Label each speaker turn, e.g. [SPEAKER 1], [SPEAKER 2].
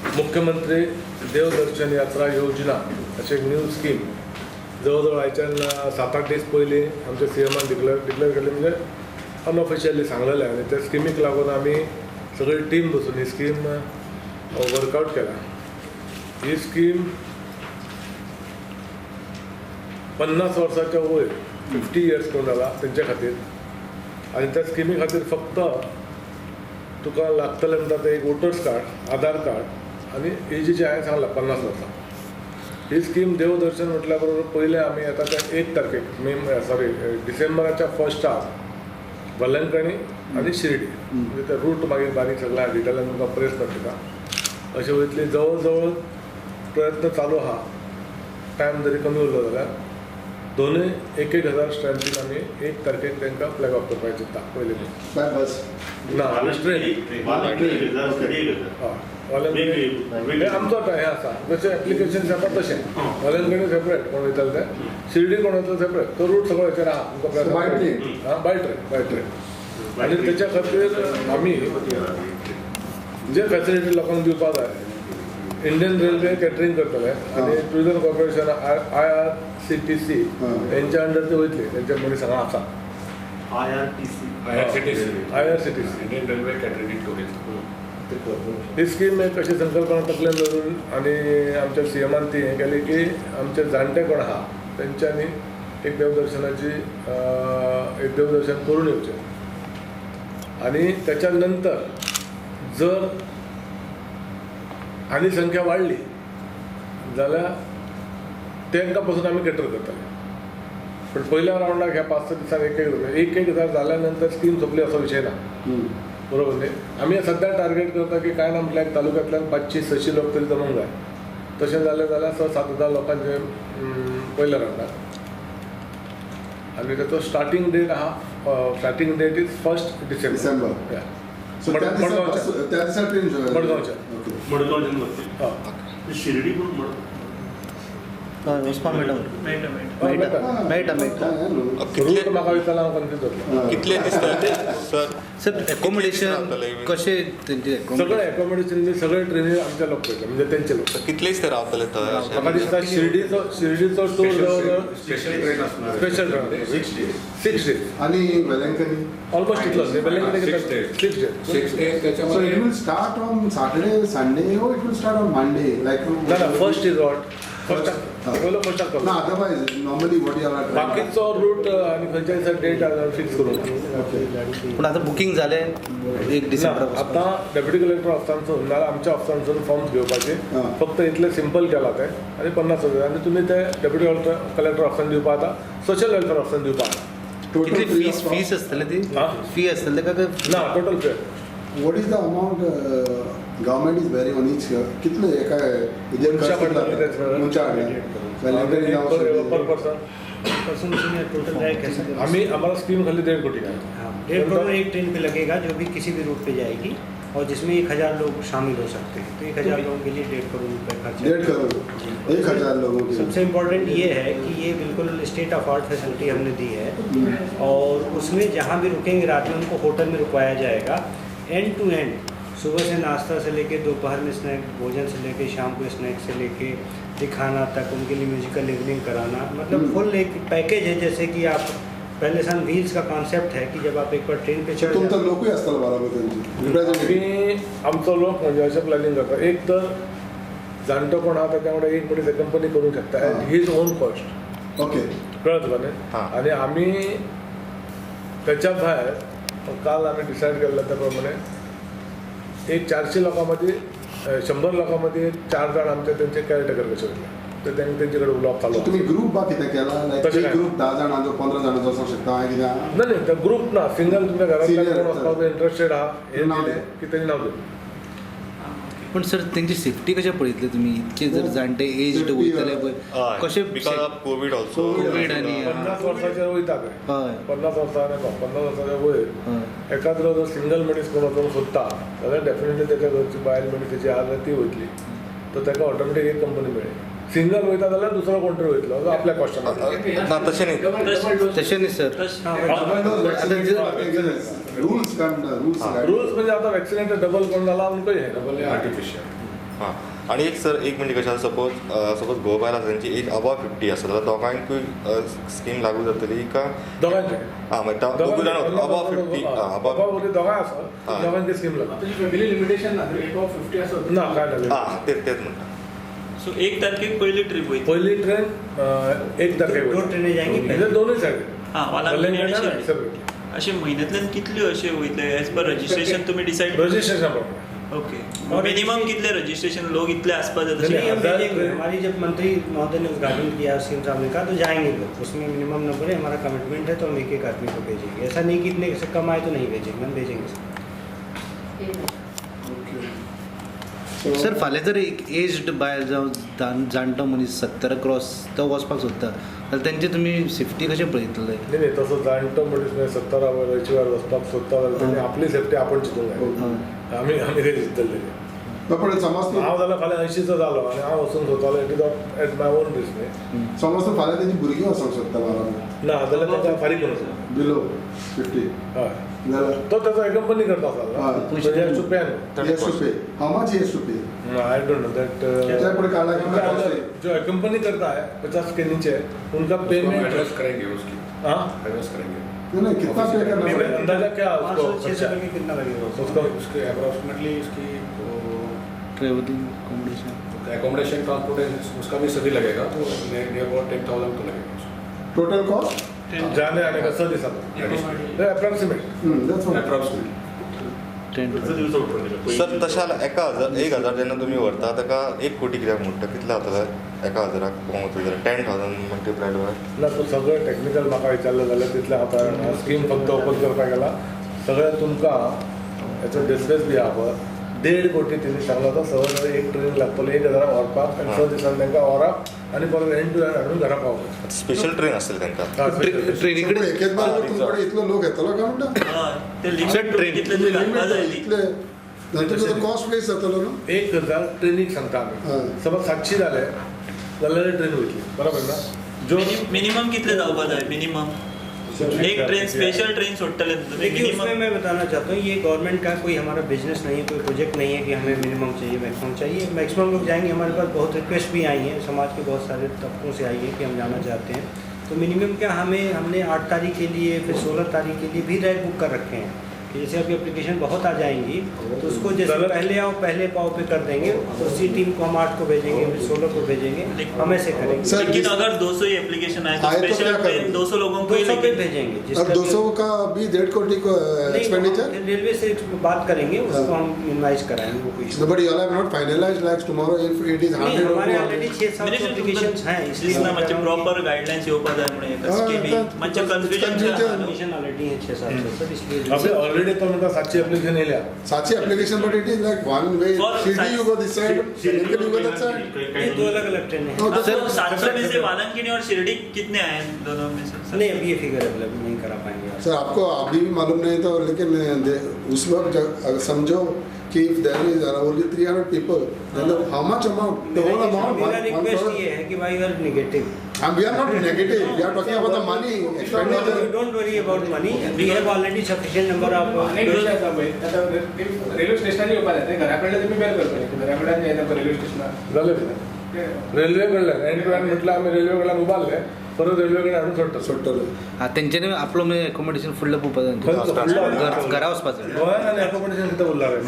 [SPEAKER 1] मुख्यमंत्री देवदर्शन यात्रा योजना अशें एक न्यू स्कीम जवळ जवळ आयच्यान 7-8 दीस पयलीं आमच्या सी एमान डिक्लेअर केल्ली, म्हणजे अनऑफिशियली सांगलेलें. आनी त्या स्किमीक लागून आमी सगळी टीम बसून ही स्कीम वर्कआवट केला. ही स्कीम 50 वर्साच्या वयर 50 इयर्स कोण जाला तेंच्या खातीर. आनी त्या स्किमी खातीर फक्त तुका लागतलें म्हणटा तें एक वोटर्स कार्ड, आधार कार्ड आनी एजीचें हांवें सांगलां 50 वर्सां. ही स्कीम देवदर्शन म्हटल्या बरोबर पयलें आमी येता त्या 1 तारखेक मे सॉरी डिसेंबराच्या फर्स्टाक वेलंकणी आनी शिर्डी, म्हणजे ते रूट मागीर बारीक सगळ्या डिटेलान तुमकां प्रेस नोट दिता. अशें वयतली जवळ जवळ प्रयत्न चालू आहा. टायम जरी कमी उरलो जाल्यार दोनूय 1-1 हजार स्ट्रेंथीन आमी 1 तारखेक तांकां फ्लॅग ऑफ करपाक चिंत्ता. पयले दीस ना ट्रेन वेलंकणी आमचो हें आसा जशें एप्लिकेशन जाता तशें वेलंकणी सेपरेट कोण वयतले ते, शिर्डी कोण वयतले सेपरेट, तो रूट सगळो हेचेर आहा तुमकां.
[SPEAKER 2] By train.
[SPEAKER 1] By train, by train. आनी तेच्या खातीर आमी जे फॅसिलिटी लोकांक दिवपाक जाय, इंडियन रेल्वे कॅटरींग करतले आनी टुरिजम कॉर्पोरेशन IRCTC हेंच्या अंडर ते वयतले, तेंचे मनीस हांगा आसा.
[SPEAKER 3] IRCTC.
[SPEAKER 1] IRCTC
[SPEAKER 3] Indian railway catering tourism.
[SPEAKER 1] ही स्कीम एक अशी संकल्पना तकलेन धरून आनी आमच्या सी एमान ती हें केली की आमचे जाणटे कोण आहा तेंच्यांनी एक देवदर्शनाची एक देवदर्शन करून येवचें. आनी त्याच्या नंतर जर आनी संख्या वाडली जाल्यार तांकां पसून आमी कॅटर करतले. पण पयल्या रावंडाक ह्या 5-6 दिसांनी 1-1 हजार जाल्या नंतर स्कीम सोंपली असो विशय ना, बरोबर न्ही. आमी सद्या टार्गेट करता की कांय ना म्हटल्यार तालुक्यांतल्यान 500-600 लोक तरी जमूंक जाय. तशें जालें जाल्यार 6-7 हजार लोकांचे पयल्या रावंडाक. आनी ताचो स्टार्टींग डेट आहा, स्टार्टींग डेट is 1 December.
[SPEAKER 2] त्या दिसा ट्रेन
[SPEAKER 1] मडगांवच्या.
[SPEAKER 4] मडगांवच्यान वतली. शिर्डी पण
[SPEAKER 5] हय वचपाक मेळटा, मेळटा मेळटा मेळटा.
[SPEAKER 1] रूट म्हाका विचारला हांव कन्फ्यूज जातलो.
[SPEAKER 6] कितले दीस सर?
[SPEAKER 5] सर एकोमोडेशन कशें तेंचें?
[SPEAKER 1] सगळें एकोमोडेशन सगळे ट्रेनी आमचे लोक पळयतले, म्हणजे तेंचे लोक.
[SPEAKER 6] कितले दीस ते रावतले थंय?
[SPEAKER 1] म्हाका दिसता शिर्डीचो टूर जवळ
[SPEAKER 3] स्पेशल ट्रेन असणार,
[SPEAKER 1] स्पेशल ट्रेन
[SPEAKER 3] 6 days.
[SPEAKER 1] 6 days
[SPEAKER 2] आणि वेलंकणी
[SPEAKER 1] ऑलमोस्ट इतलोच. Velankanni
[SPEAKER 3] 6 days.
[SPEAKER 1] 6 days.
[SPEAKER 3] 6 days
[SPEAKER 2] So it
[SPEAKER 3] त्याच्यामध्ये
[SPEAKER 2] will start on Saturday, Sunday or it will start on Monday? Like
[SPEAKER 1] ना ना, फर्स्ट is what first पयलो फर्स्टाक
[SPEAKER 2] ना, otherwise normally what you are trying.
[SPEAKER 1] बाकीचो route आनी खंयच्या दिसा डेट फिक्स करूंक.
[SPEAKER 5] पूण आतां बुकींग जालें 1 डिसेंबर?
[SPEAKER 1] आतां डेप्युटी कलेक्टर ऑफिसांसून नाल्यार आमच्या ऑफिसांसून फॉर्म्स घेवपाचे, फक्त इतलें सिंपल केलां तें. आनी 50 हजार आनी तुमी ते डेप्युटी कलेक्टर ऑफिसान दिवपा आतां, सोशल वेलफेअर ऑफिसान दिवपा आहा.
[SPEAKER 5] कितली फीस फीस आसतली ती? फी आसतली काय?
[SPEAKER 1] ना, total fair.
[SPEAKER 2] What is the amount government is bearing on each? कितले एका मनशा कडल्यान?
[SPEAKER 1] पर पर्सन
[SPEAKER 7] पर्सन उसमें टोटल है कैसे?
[SPEAKER 1] आमी आम्हाला स्कीम खाली 1.5 कोटी आहे.
[SPEAKER 7] हाँ, 1.5 करोड़ एक ट्रेन पे लगेगा जो भी किसी भी रूट पे जाएगी और जिसमें 1000 लोग शामिल हो सकते हैं. तो 1000 लोगों के लिए 1.5 करोड़ रुपए खर्च.
[SPEAKER 2] 1.5 करोड़ 1000 लोगों के.
[SPEAKER 7] सबसे इम्पोर्टेंट ये है कि ये बिल्कुल स्टेट ऑफ आर्ट फैसिलिटी हमने दी है और उसमें जहाँ भी रुकेंगे रात में उनको होटल में रुकवाया जाएगा. एंड टू एंड सुबह से नाश्ता से लेके दोपहर में स्नैक भोजन से लेके शाम को स्नैक से लेके दिखाना तक, उनके लिए म्यूजिकल इवनिंग कराना, मतलब फुल एक पैकेज है. जैसे कि आप पहले सन व्हील्स का कॉन्सेप्ट है कि जब आप एक बार ट्रेन पे चढ़
[SPEAKER 2] तुमचा लोकूय आसतलो बरोबर तेंचे रिप्रेझेंटेटिव्ह?
[SPEAKER 1] आमचो लोक म्हणजे अशें प्लॅनिंग करता, एक तर जाणटो कोण आहा ताच्या वांगडा एक मनीस कंपनी करूंक शकता eight his own cost.
[SPEAKER 2] Okay,
[SPEAKER 1] कळ्ळें तुका न्ही. आनी आमी त्याच्या भायर काल आमी डिसायड केल्लें त्या प्रमाणे एक 400 लोकां मदीं 100 लोकां मदीं 4 जाण आमचे तेंचे कॅरटेकर कशे वयतले, तर तेंचे तेंचे कडेन उलोवप चालू.
[SPEAKER 2] तुमी ग्रूप बा कितें केला? लायक ग्रूप 10 जाणांचो 15 जाणांचो आसूंक शकता कितें?
[SPEAKER 1] ना न्ही, तो ग्रूप ना, सिंगल तुमच्या घरांतल्यान कोण वचपाक इंट्रस्टेड आहा हें दिलें की तेणी नांव दिलें.
[SPEAKER 5] पण सर तेंची सेफ्टी कशें पळयतले तुमी? इतके जर जाणटे एज्ड वयतले पळय कशें?
[SPEAKER 6] Because of Covid also.
[SPEAKER 5] Covid आनी
[SPEAKER 1] 50 वर्साचेर वयता ते, 50 वर्सां 50 वर्साच्या वयर एकाद्रो जर सिंगल मनीस कोण वचूंक सोदता जाल्यार डेफिनेटली तेच्या घरची बायल मनीस तेची आहा जाल्यार ती वयतली, तर ताका ऑटोमॅटीक एक कंपनी मेळ्ळी. सिंगल वयता जाल्यार दुसरो कोण तरी वयतलो आपल्या कॉस्टान.
[SPEAKER 6] ना तशें न्ही,
[SPEAKER 5] तशें न्ही सर.
[SPEAKER 2] रुल्स
[SPEAKER 1] रुल्स म्हणजे आता वॅक्सिनेटेड डबल कोण जाला आमकां हे
[SPEAKER 3] डबल आर्टिफिशियल.
[SPEAKER 6] हां आनी एक सर एक म्हणजे कशें आसा सपोज सपोज घोव बायल आसा तेंची एज अबाव 50 आसा जाल्यार दोगांयकूय स्कीम लागू जातली का?
[SPEAKER 1] दोगांयचे
[SPEAKER 6] हां मागीर दोगूय जाण अबाव 50
[SPEAKER 1] अबाव दोगांय आसा, दोगांयची स्कीम लागू.
[SPEAKER 8] तुजी फॅमिली लिमिटेशन ना, अबाव 50 आसा
[SPEAKER 1] ना काय ना.
[SPEAKER 6] हां तेच तेच म्हणटा.
[SPEAKER 9] सो 1 तारखेक पहिली ट्रिप वयतली,
[SPEAKER 1] पहिली ट्रेन 1 तारखेक
[SPEAKER 7] दो ट्रेनी जाएंगी.
[SPEAKER 1] दोनूय सायडीन.
[SPEAKER 9] हां वालांकणी आनी शिर्डी. अशें म्हयन्यांतल्यान कितल्यो अशें वयतले एज पर रजिस्ट्रेशन तुमी डिसायड?
[SPEAKER 1] रजिस्ट्रेशन
[SPEAKER 9] ओके मिनिमम कितले रजिस्ट्रेशन लोग इतले आसपास जाता?
[SPEAKER 7] हमारी जब मंत्री महोदय ने उद्घाटन किया सीएम साहब ने कहा तो जाएंगे लोग, उसमें मिनिमम नंबर है, हमारा कमिटमेंट है, तो हम एक एक आदमी को भेजेंगे। ऐसा नहीं कि इतने से कम आए तो नहीं भेजेंगे, हम भेजेंगे
[SPEAKER 5] सर। फाल्यां जर एक एज्ड बायल जावं जाणटो मनीस 70 क्रॉस तो वचपाक सोदता जाल्यार तेंचे तुमी सेफ्टी कशें पळयतले?
[SPEAKER 1] न्ही न्ही तसो जाणटो मनीस मागीर 70 वयर वचपाक सोदता जाल्यार तेणी आपली सेफ्टी आपूण चिंतूंक जाय, आमी आमी कितें चिंततले?
[SPEAKER 2] पण समज
[SPEAKER 1] हांव जाल्यार फाल्यां 80चो जालो आनी हांव वचूंक सोदतालो, it is at my own risk न्ही.
[SPEAKER 2] समज तूं फाल्यां तेजी भुरगीं वचोंक सोदता बारा
[SPEAKER 1] ना जाल्यार तांकां फारीक करूंक सोदता
[SPEAKER 2] बिलो 50
[SPEAKER 1] हय तो त्याचा कंपनी करता असाल.
[SPEAKER 2] He has to pay. How much he has to pay?
[SPEAKER 1] I don't know that. जो कंपनी करता है 50 के नीचे उनका पेमेंट
[SPEAKER 3] एडवांस करेंगे उसकी.
[SPEAKER 1] हाँ
[SPEAKER 3] एडवांस करेंगे.
[SPEAKER 2] नहीं नहीं कितना पे करना पड़ेगा
[SPEAKER 1] अंदाजा क्या उसको?
[SPEAKER 7] 500-600 रुपये कितना लगेगा
[SPEAKER 1] उसको?
[SPEAKER 3] उसके अप्रोक्सीमेटली उसकी
[SPEAKER 5] ट्रॅव्हलिंग अकोमोडेशन
[SPEAKER 3] एकोमोडेशन ट्रांसपोर्टेशन उसका भी सभी लगेगा, तो नियर अबाउट 10,000 तो लगेगा
[SPEAKER 2] टोटल कॉस्ट
[SPEAKER 1] जाने आने का सर दिसा अप्रॉक्सीमेट.
[SPEAKER 3] अप्रॉक्सीमेट
[SPEAKER 6] सर तशें जाल्यार 1,000 जेन्ना तुमी व्हरता ताका 1 कोटी कित्याक म्हणटा? कितले जातले 1,000 पळोवंक वचत जाल्यार 10,000 मल्टिप्लायड बाय?
[SPEAKER 1] ना तूं सगळें टॅक्निकल म्हाका विचारलें जाल्यार तितलें हांव तयार ना. स्कीम फक्त ओपन करपाक गेला सगळें तुमकां हेचो डिस्कस बी आहा पळय. 1.5 कोटी तिणी सांगला तो सगळें एक ट्रेन लागतलो 1,000 व्हरपाक आनी 6 दिसांनी तांकां व्हरप आनी परत एंड टू एंड हाडून घरा पावपाक.
[SPEAKER 6] स्पेशल ट्रेन आसतली तांकां
[SPEAKER 5] ट्रेनी कडेन
[SPEAKER 2] एकेच बार तुमकडे इतलो लोक येतलो काय म्हणटा? इतले कॉस्ट वेस्ट जातलो न्हू.
[SPEAKER 1] 1,000 ट्रेनीक सांगता आमी, समज 700 जाले जाल्यार ट्रेन वयतली बरोबर ना? जो
[SPEAKER 9] मिनिमम कितले जावपा जाय? मिनिमम एक ट्रेन स्पेशल ट्रेन सोडटले.
[SPEAKER 7] देखिए उसमें मैं बताना चाहता हूँ, ये गवर्नमेंट का कोई हमारा बिजनेस नहीं है, कोई प्रोजेक्ट नहीं है कि हमें मिनिमम चाहिए मैक्सिमम चाहिए। मैक्सिमम लोग जाएंगे, हमारे पास बहुत रिक्वेस्ट भी आई हैं, समाज के बहुत सारे तबकों से आई है कि हम जाना चाहते हैं। तो मिनिमम क्या हमें, हमने 8 तारीख के लिए फिर 16 तारीख के लिए भी रैक बुक कर रखे हैं कि जैसे अभी एप्लीकेशन बहुत आ जाएंगी तो उसको जैसे पहले आओ पहले पाओ पे कर देंगे, उसी टीम को हम 8 को भेजेंगे फिर 16 को भेजेंगे, हम ऐसे करेंगे।
[SPEAKER 9] लेकिन अगर 200 ही एप्लीकेशन आए तो स्पेशल ट्रेन 200 लोगों को
[SPEAKER 7] 200 पे भेजेंगे।
[SPEAKER 2] और 200 का भी 1.5 कोटी को एक्सपेंडिचर
[SPEAKER 7] रेलवे से बात करेंगे, उसको हम मिनिमाइज कराएंगे वो कुछ।
[SPEAKER 2] But you all have not finalized like tomorrow if it is 100
[SPEAKER 7] हमारे ऑलरेडी 6-7 एप्लीकेशंस हैं,
[SPEAKER 9] इसलिए मातशें प्रॉपर गायडलायन्स येवपा जाय म्हणून स्किमी मातशें
[SPEAKER 7] कन्फ्युजन ऑलरेडी है 6-7 सर, इसलिए
[SPEAKER 1] ऑलरेडी तो म्हणटा 700 एप्लिकेशन येयल्या.
[SPEAKER 2] 700 application but it is like one way. Shirdi you go this side, Shirdi you go that side,
[SPEAKER 7] ये दो अलग अलग ट्रेन है।
[SPEAKER 9] सर 700 में से वालंकिनी और शिरडी कितने आए दोनों में से?
[SPEAKER 7] नहीं अभी ये फिगर अवेलेबल नहीं करा पाएंगे
[SPEAKER 2] सर, आपको अभी भी मालूम नहीं तो, लेकिन उस वक्त समझो कि if there is only 300 people then how much amount, the whole amount.
[SPEAKER 7] मेरा रिक्वेस्ट ये है कि भाई are negative.
[SPEAKER 2] And we are not negative, we are talking about the money expenditure.
[SPEAKER 7] Don't worry about money, we have already sufficient number of.
[SPEAKER 8] Railway स्टेशनाचेर येवपा जाय, घरा कडल्यान तुमी बेल करतले, घरा कडल्यान येता रेल्वे स्टेशनार
[SPEAKER 1] जालें रेल्वे कडल्यान एंड टू एंड म्हटल्यार आमी रेल्वे कडल्यान उबारले परत रेल्वे कडेन हाडून सोडटलो.
[SPEAKER 5] हां तेंच्यांनी आपलो मागीर एकोमोडेशन फुडलें पळोवपा जाय, घरा वचपाचें
[SPEAKER 1] गोंयांत आनी एकोमोडेशन कितें उरलां रे?